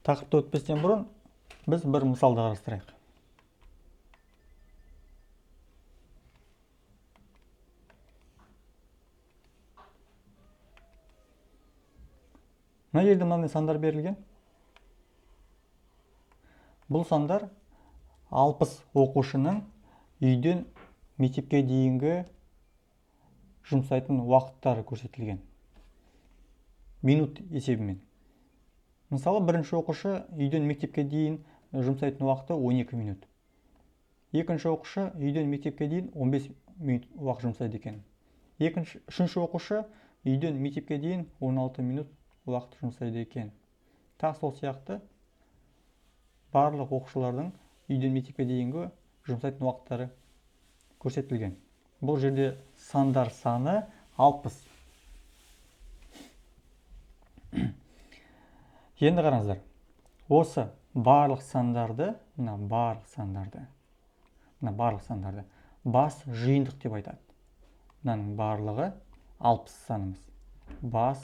Тақырыпты өтпестен бұрын біз бір мысалды қарастырайық. Мына жерде мынандай сандар берілген. Бұл сандар 60 оқушының үйден мектепке дейінгі жұмсайтын уақыттары көрсетілген. Минут есебімен. Мысалы, бірінші оқушы үйден мектепке дейін жұмсайтын уақыты 12 минут. Екінші оқушы үйден мектепке дейін 15 минут уақыт жұмсайды екен. Үшінші оқушы үйден мектепке дейін 16 минут уақыт жұмсайды екен. Тағы сол сияқты барлық оқушылардың үйден мектепке дейінгі жұмсайтын уақыттары көрсетілген. Бұл жерде сандар саны 60. Енді қараңыздар, осы барлық сандарды, мына барлық сандарды, мына барлық сандарды бас жиынтық деп айтады. Мынаның барлығы 60 санымыз. Бас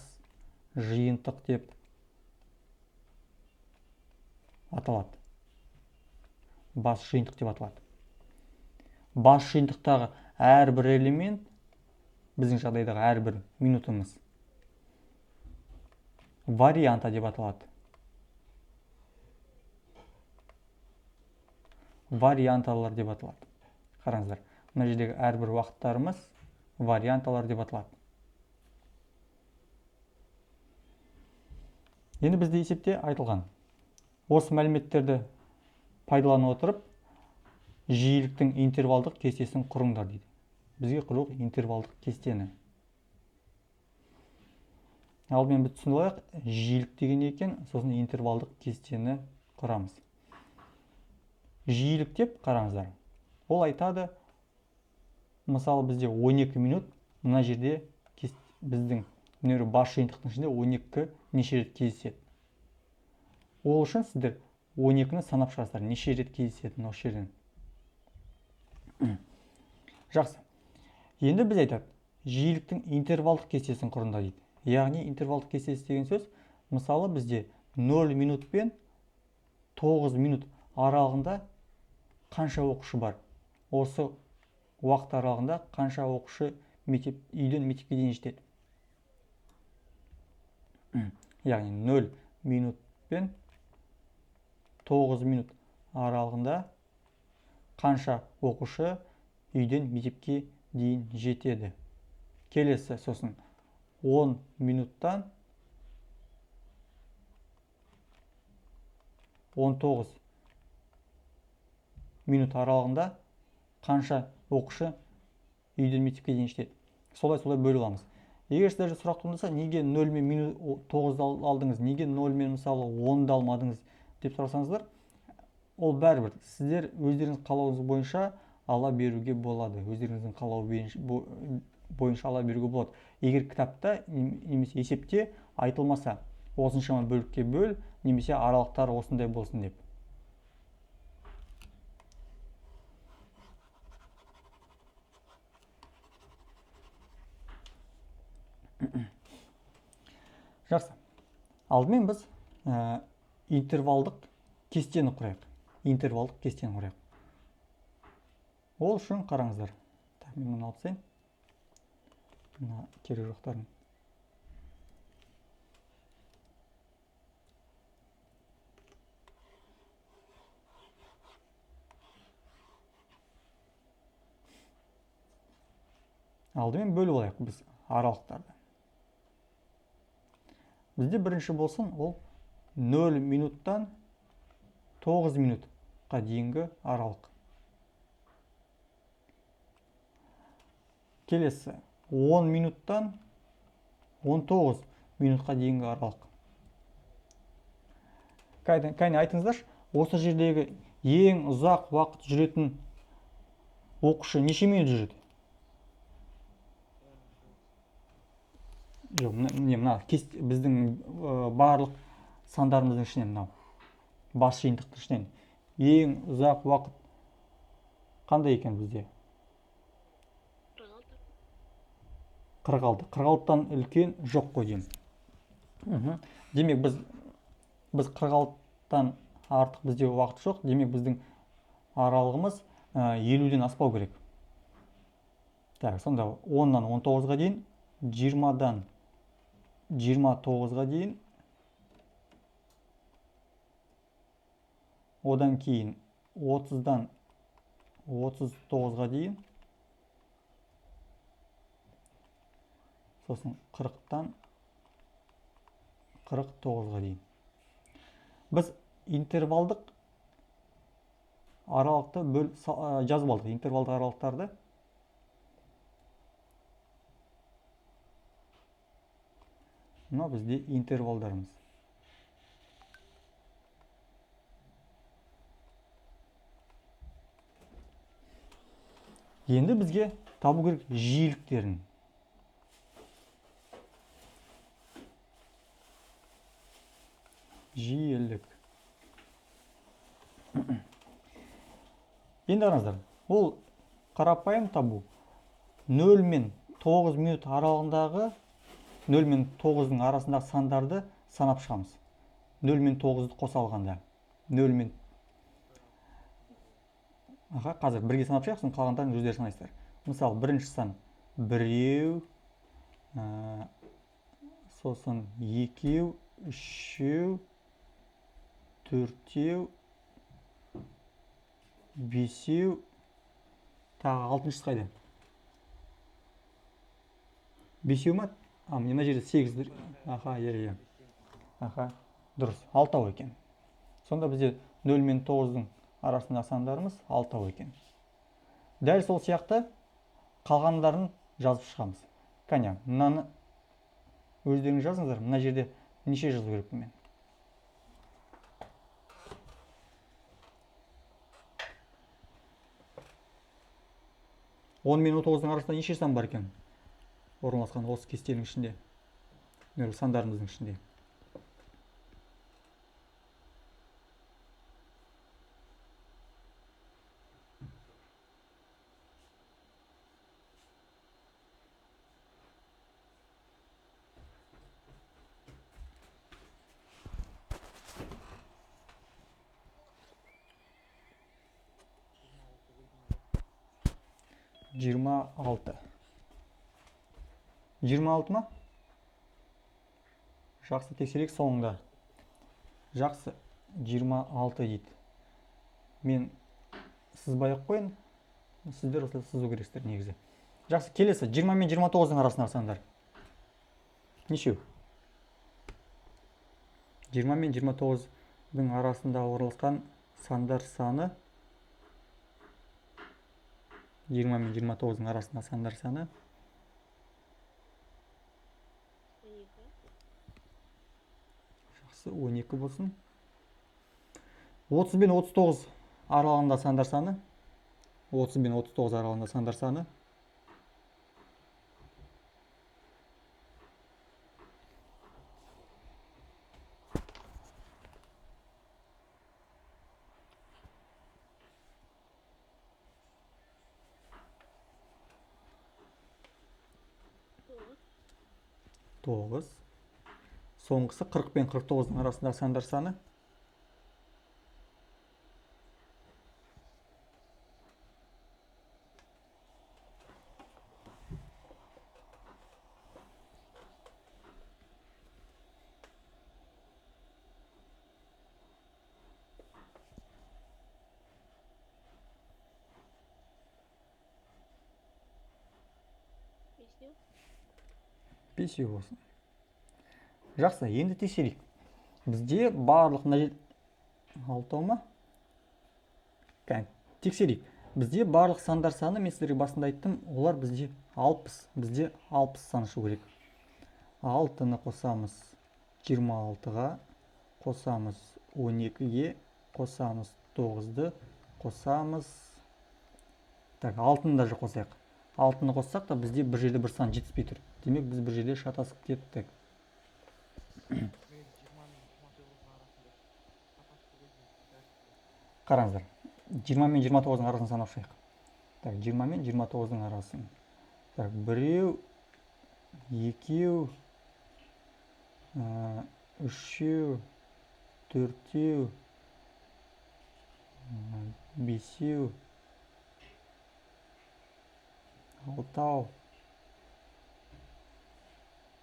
жиынтық деп аталады. Бас жиынтық деп аталады. Бас жиынтықтағы әрбір элемент, біздің жағдайдағы әрбір минутымыз варианта деп аталады. Варианталар деп аталады. Қараңыздар, мына жердегі әрбір уақыттарымыз варианталар деп аталады. Енді бізде есепте айтылған. Осы мәліметтерді пайдалана отырып, жиіліктің интервалдық кестесін құрыңдар дейді. Бізге құру интервалдық кестені. Алдымен біз түсініп алайық, жиілік деген не екен, сосын интервалдық кестені құрамыз. Жиілік деп қараңыздар. Ол айтады, мысалы бізде 12 минут, мына жерде біздің мына бас жиынтықтың ішінде 12 неше рет кездеседі. Ол үшін сіздер 12-ні санап шығасыздар, неше рет кездесетінін осы жерден. Жақсы. Енді біз айтады, жиіліктің интервалдық кестесін құрыңдар дейді. Яғни интервалдық кестесі деген сөз, мысалы бізде 0 минут пен 9 минут аралығында қанша оқушы бар? Осы уақыт аралығында қанша оқушы үйден мектепке дейін жетеді? Яғни 0 минут пен 9 минут аралығында қанша оқушы үйден мектепке дейін жетеді? Келесі сосын 10 минуттан 19 минут аралығында қанша оқушы үйден мектепке дейін жетеді? Солай-солай бөліп аламыз. Егер сіздерде сұрақ туындаса, неге 0 мен минут тоғызды алдыңыз, неге 0 мен мысалы 10-ды алмадыңыз деп сұрасаңыздар, ол бәрібір сіздер өздеріңіз қалауыңыз бойынша ала беруге болады. Өздеріңіздің қалауы бойынша ала беруге болады. Егер кітапта немесе есепте айтылмаса, осыншама бөлікке бөл, немесе аралықтар осындай болсын деп. Жақсы. Алдымен біз интервалдық кестені құрайық. Интервалдық кестені құрайық. Ол үшін қараңыздар. Так, мен мұны алып тастайын. Мына керек жоқтарын. Алдымен бөліп алайық біз аралықтарды. Бізде бірінші болсын ол 0 минуттан 9 минутқа дейінгі аралық. Келесі 10 минуттан 19 минутқа дейінгі аралық. Кәне айтыңыздаршы, осы жердегі ең ұзақ уақыт жүретін оқушы неше минут жүреді? Жоқ, міне, мына біздің барлық сандарымыздың ішінен, мынау бас жиынтықтың ішінен ең ұзақ уақыт қандай екен бізде? 46. Қырық алтыдан үлкен жоқ қой деймін. Демек, біз қырық 40-тан артық бізде уақыт жоқ. Демек, біздің аралығымыз 50-ден аспау керек. Так, сонда 10-нан 19-ға дейін, 20-дан 29-ға дейін, одан кейін 30-дан 39-ға дейін, сосын 40-тан 49-ға дейін. Біз интервалдық аралықты жазып алдық. Интервалдық аралықтарды мына бізде интервалдарымыз. Енді бізге табу керек жиіліктерін. Жиілік. Енді қараңыздар, ол қарапайым табу. 0 мен 9 минут аралығындағы 0 мен 9-дың арасындағы сандарды санап шығамыз. 0 мен 9-ды қоса алғанда. 0 мен аха, қазір бірге санап шығайық, сосын қалғандарын өздері санайсыздар. Мысалы, бірінші сан 1, сосын 2, 3, 4, 5, тағы алтыншысы қайда? 5 ма? А, мына жерде 8. Аха, иә. Аха, дұрыс, 6 екен. Сонда бізде 0 мен 9-дың арасындағы сандарымыз 6 екен. Дәл сол сияқты қалғандарын жазып шығамыз. Кәне, мынаны өздеріңіз жазыңыздар. Мына жерде неше жазу керекпін мен? 10 мен 19-дың арасында неше сан бар екен? Орналасқан осы кестенің ішінде, сандарымыздың ішінде. 26. 26 ма? Жақсы, тексерейік соңында. Жақсы, 26 дейді. Мен сызбай ақ қояйын. Сіздер осылай сызу керексіздер негізі. Жақсы, келесі 20 мен 29-дың арасындағы сандар. Нешеу? 20 мен 29-дың арасында орналасқан сандар саны 20 мен 29-дың арасында сандар саны 12. Жақсы, 12 болсын. 30 мен 39 аралығында сандар саны 30 мен 39 аралығында сандар саны 9. Соңғысы 40 пен 49-дың арасындағы сандар саны 5 болсын. Жақсы, енді тексерейік. Бізде барлық мына жер 6 ма? Кәне, тексерейік. Бізде барлық сандар саны, мен сіздерге басында айттым, олар бізде 60. Бізде 60 сан шығу керек. 6-ны қосамыз 26-ға, қосамыз 12-ге, қосамыз 9-ды, қосамыз. Так, 6-ны даже қосайық. 6-ны қоссақ та бізде бір жерде бір сан жетіспей тұр. Демек, біз бір жерде шатасып кеттік. Қараңыздар, 20 мен 29-ның арасын санап шығайық. Так, 20 мен 29-ның арасын. Так, 1, 2, 3, 4, 5, 6,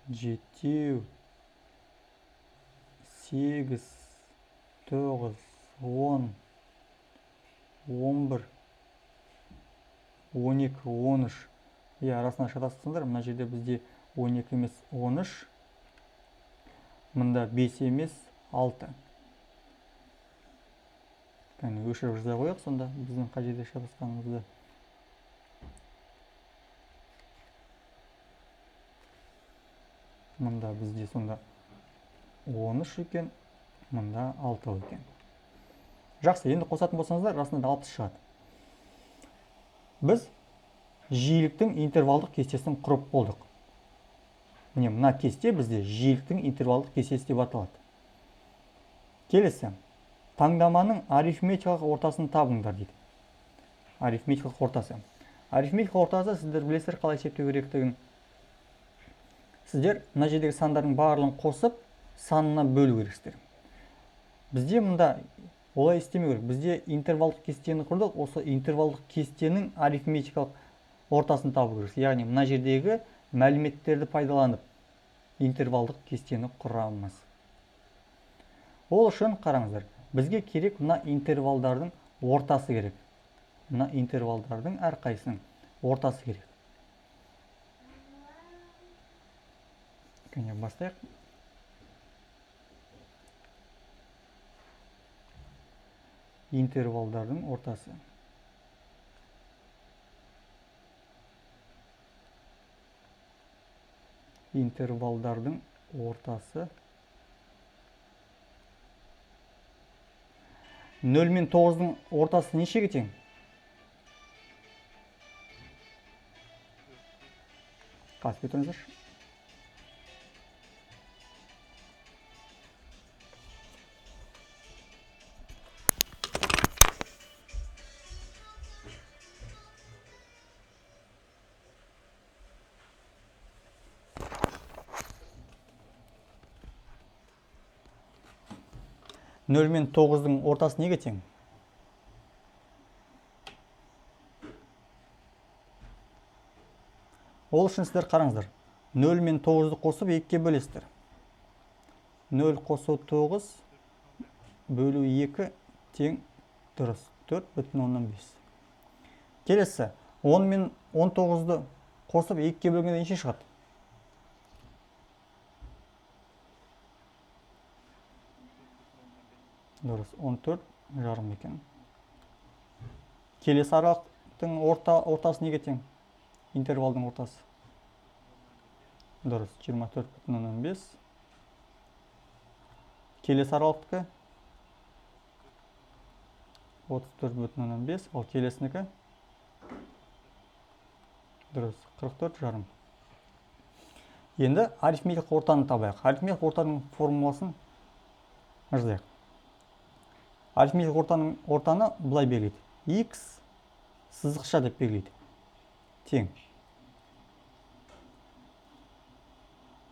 7, 8, 9, 10, 11, 12, 13. Иә, арасына шатастырсаңдар, мына жерде бізде 12 емес 13. Мында 5 емес 6. Кәне, өшіріп жаза қояйық сонда біздің қай жерде шатасқанымызды. Мында бізде сонда 13 екен, мында 6 екен. Жақсы, енді қосатын болсаңыздар, расында да 60 шығады. Біз жиіліктің интервалдық кестесін құрып болдық. Міне, мына кесте бізде жиіліктің интервалдық кестесі деп аталады. Келесі, таңдаманың арифметикалық ортасын табыңдар дейді. Арифметикалық ортасы. Арифметикалық ортасы, сіздер білесіздер қалай есептеу керектігін. Сіздер мына жердегі сандардың барлығын қосып, санына бөлу керексіздер. Бізде мында олай істемеу керек. Бізде интервалдық кестені құрдық, осы интервалдық кестенің арифметикалық ортасын табу керек. Яғни мына жердегі мәліметтерді пайдаланып интервалдық кестені құрамыз. Ол үшін қараңыздар, бізге керек мына интервалдардың ортасы керек. Мына интервалдардың әрқайсысының ортасы керек. Кәне, бастайық. Интервалдардың ортасы. Интервалдардың ортасы 0 мен 9-дың ортасы нешеге тең? Қасып кетіңіздерші. Нөл мен 9-дың ортасы неге тең? Ол үшін сіздер қараңыздар. 0 мен 9-ды қосып 2-ге бөлесіздер. 0 қосу 9 бөлу 2 тең дұрыс. 4,5. Келесі, 10 мен 19-ды қосып 2-ге бөлгенде неше шығады? Дұрыс, 14,5 екен. Келесі аралықтың ортасы неге тең? Интервалдың ортасы. Дұрыс, 24,5. Келесі аралықтікі 34,5, ал келесінікі дұрыс, 44,5. Енді арифметикалық ортаны табайық. Арифметикалық ортаның формуласын жазайық. Арифметикалық ортаны былай белгілейді. X сызықша деп белгілейді. Тең.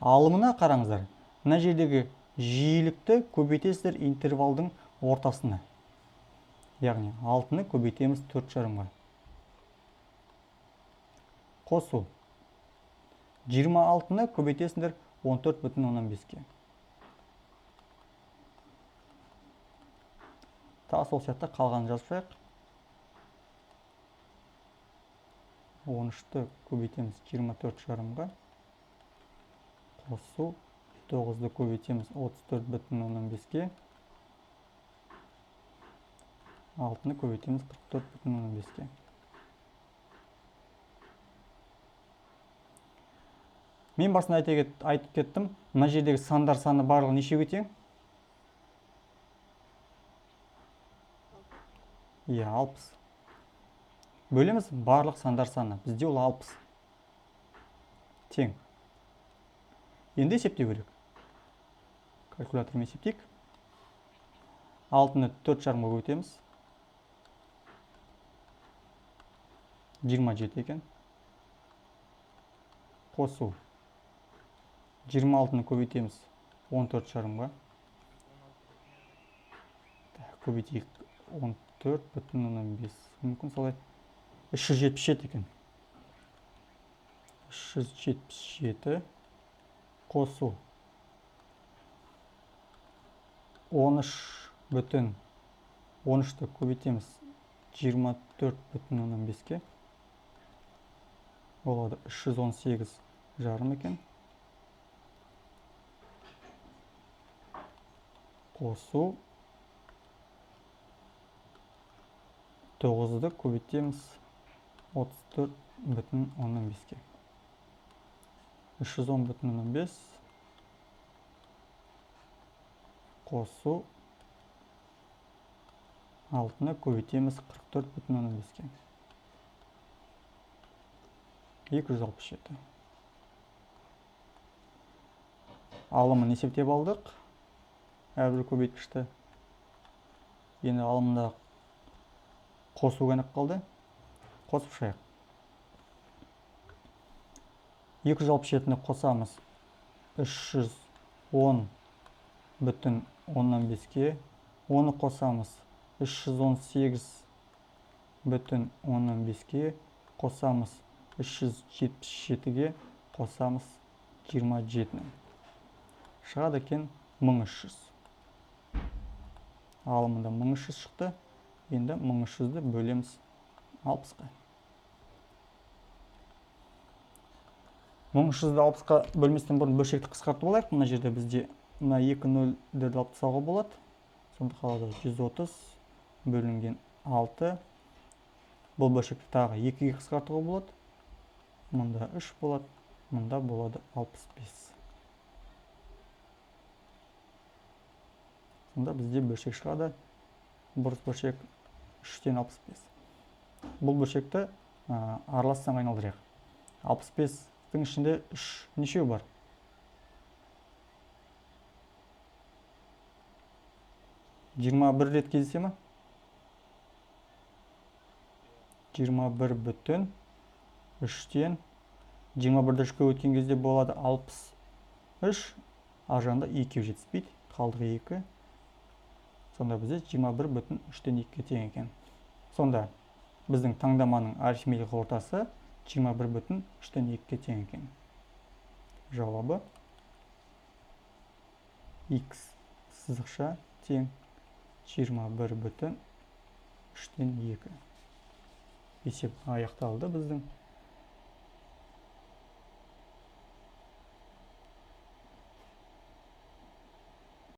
Алымына қараңыздар. Мына жердегі жиілікті көбейтесіздер интервалдың ортасына. Яғни 6-ны көбейтеміз 4,5-ға. Қосу. 26-ны көбейтесіңдер 14,5-ке. Тағы сол сияқты қалғанын жазып шығайық. 13-ті көбейтеміз 24,5-ға. Қосу 9-ды көбейтеміз 34,5-ке. 6-ны көбейтеміз 44,5-ке. Мен басында айтып кеттім, мына жердегі сандар саны барлығы нешеге тең? Иә, 60. Бөлеміз барлық сандар саны. Бізде ол 60. Тең. Енді есептеу керек. Калькулятормен есептейік. 6-ны 4,5-ға көбейтеміз. 27 екен. Қосу. 26-ны көбейтеміз 14,5-ға. Көбейтейік 34,5. Мүмкін солай 377 екен. 377 қосу 13,13-ті көбейтеміз 24,5-ке. Болады 318,5 екен. Қосу 9-ды көбейтеміз 34,5-ке. 310,5 қосу 6-ны көбейтеміз 44,5-ке. 267. Алымын есептеп алдық. Әрбір көбейткішті. Енді алымында қосу ғана қалды. Қосып шығайық. 267-ні қосамыз 310,5-ке. Оны қосамыз 318,5-ке. Қосамыз 377-ге, қосамыз 27-ні. Шығады екен 1300. Алымында 1300 шықты. Енді 1300-ді бөлеміз 60-қа. 1300-ді 60-қа бөлместен бұрын бөлшекті қысқартып алайық. Мына жерде бізде мына 2 нөлдерді алып тастауға болады. Сонда қалады 130 бөлінген 6. Бұл бөлшекті тағы 2-ге қысқартуға болады. Мұнда 3 болады, мұнда болады 65. Сонда бізде бөлшек шығады. Бұрыс бөлшек 3-тен 65. Бұл бөлшекті аралас санға айналдырайық. 65-тің ішінде 3 нешеу бар? 21 рет кездесе ме? 21,3-тен 21-ді 3-ке өткен кезде болады 63. Ар жағында 2 жетіспейді, қалдығы 2. Сонда бізде 21,3-тен 2-ге тең екен. Сонда біздің таңдаманың арифметикалық ортасы 21,3-тен 2-ге тең екен. Жауабы x сызықша тең 21,3-тен 2. Есеп аяқталды біздің.